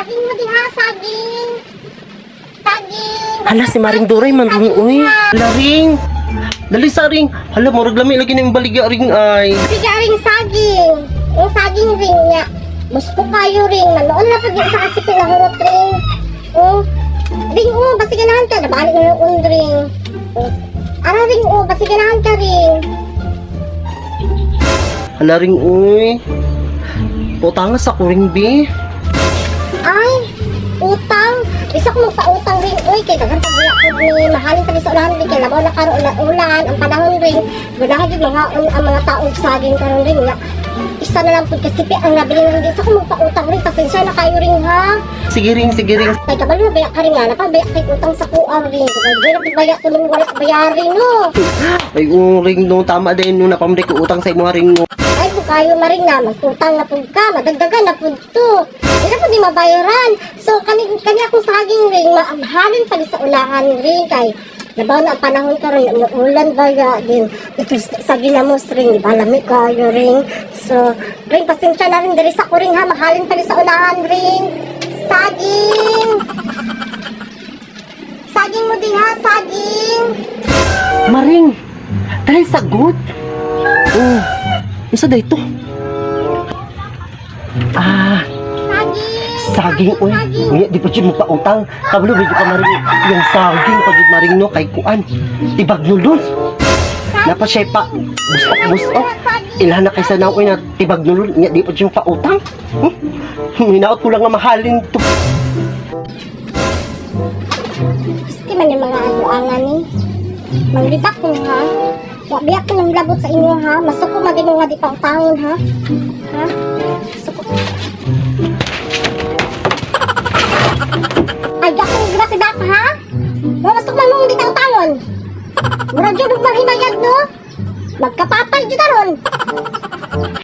Saging mo diha, saging. Saging. Hala, si Maring Duray man rin, uy. Hala, Ring. Dali sa ring. Hala, murag lami lagi na yung baligya ring ay. Sige ring saging. Yung saging ring niya. Gusto kayo ring. Manoon na pag sa kasi pinahurot ring. Oh. Ring oh, basi ganahan ka. Nabalik na yung un ring. Oh. Ara ring oh, basi ganahan ka ring. Hala, ring, uy. Putangas ako ring, bi. Ay, utang. Bisa ko magpautang ring. Uy, kay daghan pag ko ni mahalin pa sa ulan ring kay labaw na karon ulan, ulan ang panahon ring. Ganahan jud mga ang mga tao og saging karon ring nga. Isa na lang pud kasi pi ang nabili ring. Bisa ko magpautang ring. Pasensya na kayo ring ha. Sige ring, sige ring. Kay kabalo na baya ka rin nga, napabaya kay utang sa kuang ring. Kay di na baya ko nung wala bayarin no. Ay, oh, ring, no. Tama din, no. Napamri ko utang sa imo ring, no. Ay, kung kayo maring na, magutang na pud ka, madagdagan na pud to. Di na pud di mabayaran. So, kani, kani akong saging ring, mahalin pa ni sa unahan ring, kay labaw na ang panahon karon umuulan ba ya din ito sa ginamos ring di ba lami kayo ring. So ring, pasensya na rin diri sa ko ring ha, mahalin pa ni sa unahan ring. Saging, saging mo diha, saging. Maring, dahil sagot. Oh, isa da ito. Ah, Saging. Saging, uy. Unya, di pa jud mo pautang. Kabalo, medyo ka maring, yung saging pa jud maring no, kay kuan. Tibag nulon. Napa siya pa, busok busok. Ilahan na kay sa uy na tibag nulon. Unya, di pa jud mo pautang. Hinaot ko lang nga mahalin to. Gusto man yung mga aguangan ni. Manglibak ko ha. Wa biyak ko ng labot sa inyo ha. Masuko magin nga di pa utangin ha. Ha? Suko. Ay, dako grabe ha. Wa masuk man mong di pa utangon. Murag jud og mahimayag no. Magkapapay jud aron.